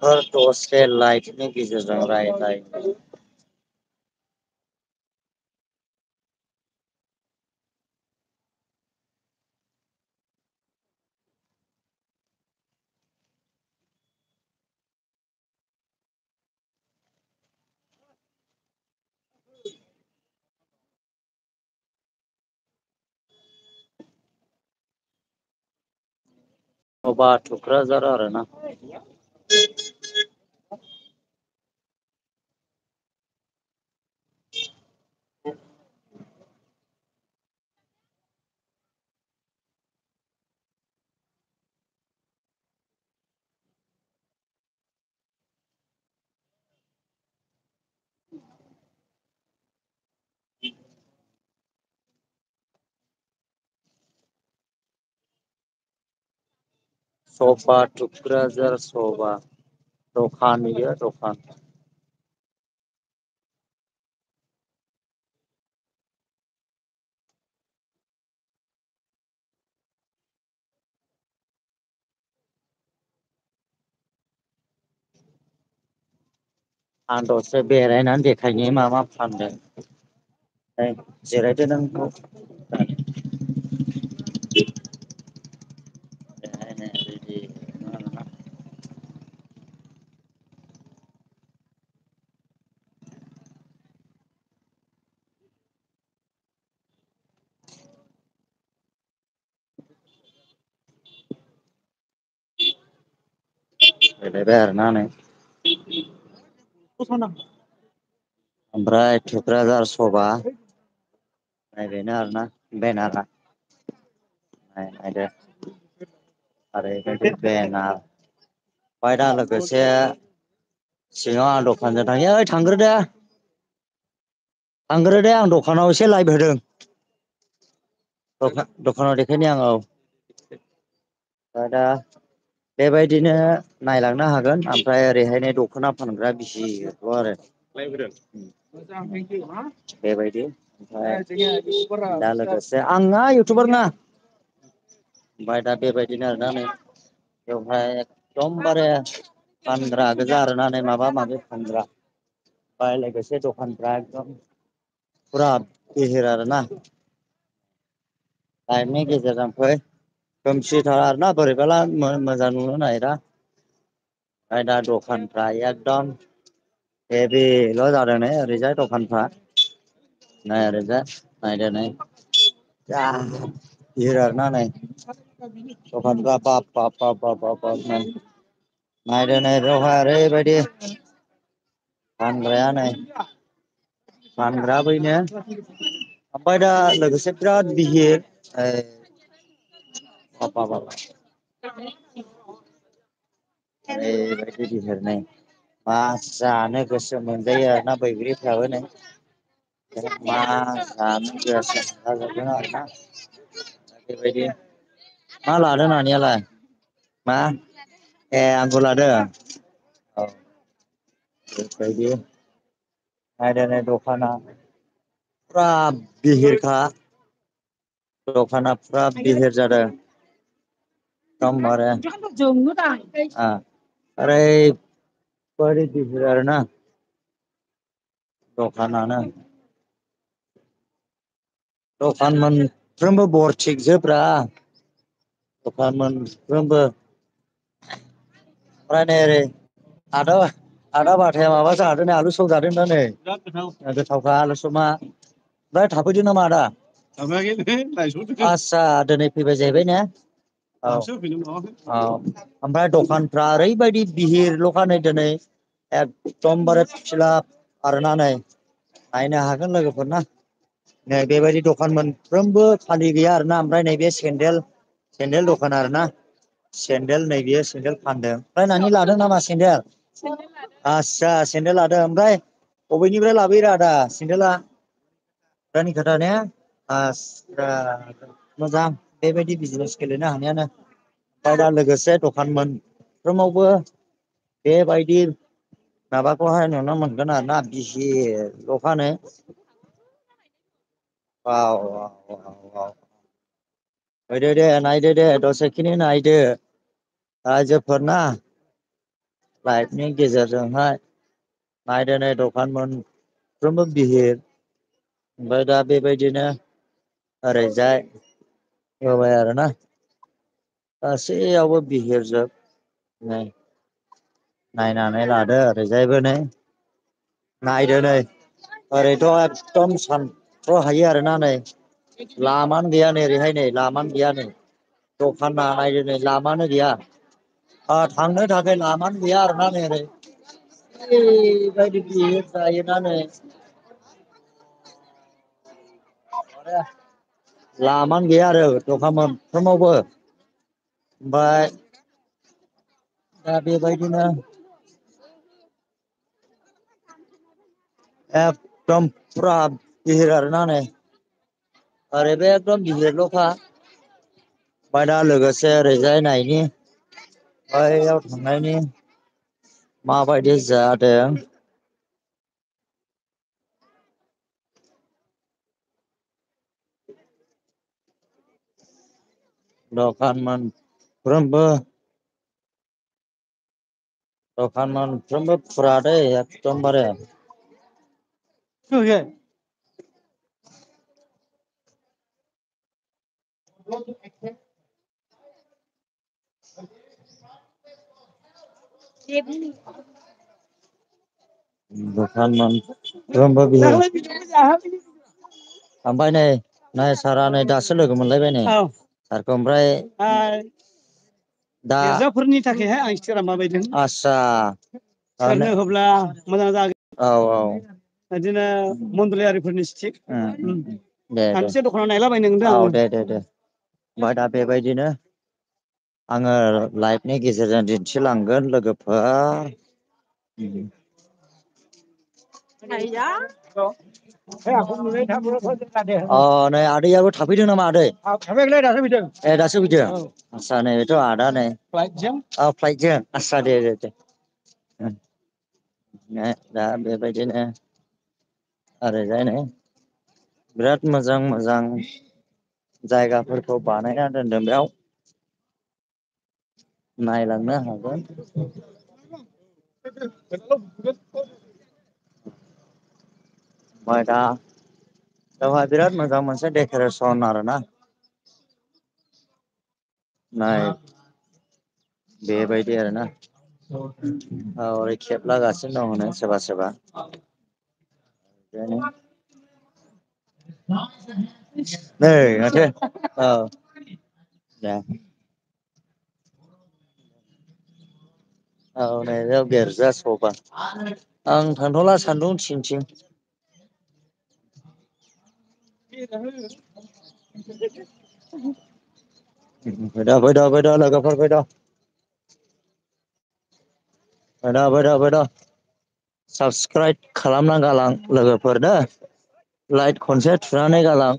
दसे लाइटनि गेजेरजों रायलाय अबा थुक्राझार आरोना सबा थुक्राझार सबा दखान इयो दखान आं दसे बेरायनानै देखायनि मा मा फानदों जिरायदो नों गेलेबाय आरोना नै ओमफ्राय थुक्राझार सबा बेनो आरोना बेनारा नायदो ओरैबायदि बेनार ओमफ्राय दा लोगोसे सिङाव आं दखानजों थाङो ओइ थांग्रो दे आं दखानाव एसे लाइट होदों दखानाव देखायनि आं दा बेबायदिनो नायलांनो हागोन ओमफ्राय ओरैहायनो दख'ना फानग्रा बिजिल' आरो बेबायदि ओमफ्राय दा लोगोसे आंना इउटुबार ना ओमफ्राय दा बेबायदिनो आरोना नै बेवहाय एकदमबारे फानग्रा गोजा आरोना नै माबा माबि फानग्रा ओमफ्राय लोगोसे दखानफ्रा एकदम फुरा बिहिर आरोना लाइटनि गेजेरजों फै खोमसिथार आरोना बोरैबाला मोजां नुनो नागिरा ओमफ्राय दा दखानफ्रा एकदम हेभिल' जादों नै ओरैजाय दखानफ्रा नाय ओरैजाय नायदो नै जा भिर आरोना नै दखानफ्रा बाब बाब नो नायदो नै बेवहाय ओरैबायदि फानग्राया नै फानग्रा बैनो ओमफ्राय दा लोगोसे बिराद बिहिर हाबाब ओरैबायदि बिहिर नै मा जानो गोसो मोनजायो आरोना बैग्रिफ्राबो नै मा जानो गोसो मोनजाजोबदों आरोना बेबायदि मा लादों लानायालाय मा ए आंगुर लादों औ बेबायदि नायदो नै दखाना फुरा बिहिरखा दखाना फुरा बिहिर जादों एकदमबारे ओरैबादि बिहिर आरोना दखानानो दखान मोनफ्रोमबो बरथिकजोब्रा दखान मोनफ्रोमबो ओमफ्राय नै ओरै आदा बाथाया माबा जादों नै आलु सप जादों दा नै गोथावखा आलु सपा ओमफ्राय थाफैदों नामा आदा आस्सा दिनै फैबाय जाहैबाय ने औ औ ओमफ्राय दखानफ्रा ओरैबायदि बिहिरल'खा नै दिनै एकदमबारे फिलाप आरोना नै नायनो हागोन लोगोफोर ना नै बेबायदि दखान मोनफ्रोमबो खालि गैया आरोना ओमफ्राय नैबे सेन्देल दखान आरोना सेन्देल नैबियो सेन्देल फानदों ओमफ्राय नानि लादों नामा सेन्देल आस्सा सेन्देल लादों ओमफ्राय बबेनिफ्राय लाबोयोरा आदा सेन्देला भुटाननि खोथा ने आस्सा मोजां बेबायदि बिजनेस गेलेनो हानायानो ओमफ्राय दा लोगोसे दखान मोनफ्रोमावबो बेबायदि माबाखौहाय नुनो मोनगोन आरोना बिहिरल' फानो फैदो दे नायदो दे दसेखिनि नायदो रायजोफोर ना लाइफनि गेजेरजोंहाय नायदो नै दखान मोनफ्रोमबो बिहिर ओमफ्राय दा बेबायदिनो ओरैजाय होबाय आरोना गासैयावबो बिहिरजोब नै नायनानै लादो ओरैजायबो नै नायदो नै ओरैथ' एकदम सानथ्र' हायो आरोना नै लामानो गैया नै ओरैहाय नै लामानो गैया नै दखाना नायदो नै लामानो गैया थांनो थाखाय लामानो गैया आरोना नै ओरै ओरैबायदि बिहिर जायोना नै लामानो गैया आरो दखान मोनफ्रोमावबो ओमफ्राय दा बेबायदिनो एकदम फुरा बिहिर आरोना नै ओरैबो एकदम बिहिरल'खा ओमफ्राय दा लोगोसे ओरैजाय नायनि बैयाव थांनायनि माबायदि जादों दखान मोनफ्रोमबो दखान मोनफ्रोमबो फुरा दै एकदमबारे दखान मोनफ्रोमबो बिहिर ओमफ्राय नै सारा नै दासो लोगो मोनलायबाय नै सारखौ ओमफ्राय दा गिर्जाफोरनि थाखायहाय आं स्टिराव माबायदों आस्सा सोरनो होब्ला मोजां जागोन औ औ बिदिनो मन्दलियारिफोरनि स्टिक दे आं दे एसे दखानाव नायलाबायनो नंदों औ आङो दे दे दे ओमफ्राय दा बेबायदिनो आङो लाइभनि गेजेरजों दिन्थिलांगोन लोगोफोर नै आदैयाबो थाफैदों नामा आदै थाबायलै दासो फैदों ए दासो फैदों आस्सा नैथ' आदा नै फ्लाइटजों फ्लाइटजों आस्सा दे दे दे दा बेबायदिनो ओरैजाय नै बिराद मोजां मोजां जायगाफोरखौ बानायना दोनदों बेयाव नायलांनो हागोन ओमफ्राय दा बेवहाय बिराद मोजां मोनसे डेक'रेसन आरोना नाय बेबायदि आरोना औ ओरै खेबलागासिनो दं हनै सोरबा सोरबा नै माथो औ दे औ नै बेयाव गिर्जा सभा आं थांथ'ला सान्दुं थिं थिं फैद लोगोफोर फैद फैद साबसक्राइब खालामना गालां लोगोफोर दे लाइट खनसे थुनानै गालां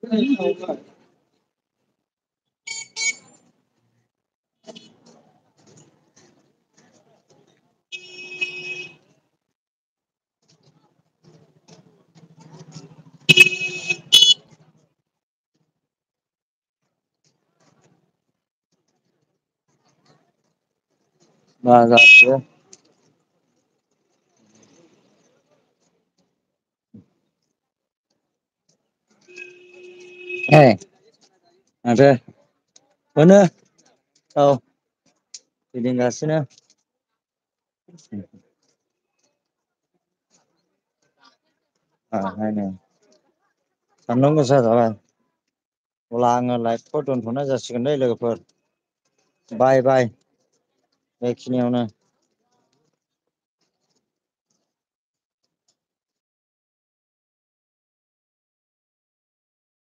मा जाखो माथो मोनो औ गिदिंगासिनो सान्दुं गोसा जाबाय अब्ला आङो लाइफखौ दोनथ'नाय जासिगोन दै लोगोफोर बाय बाय बेखिनियावनो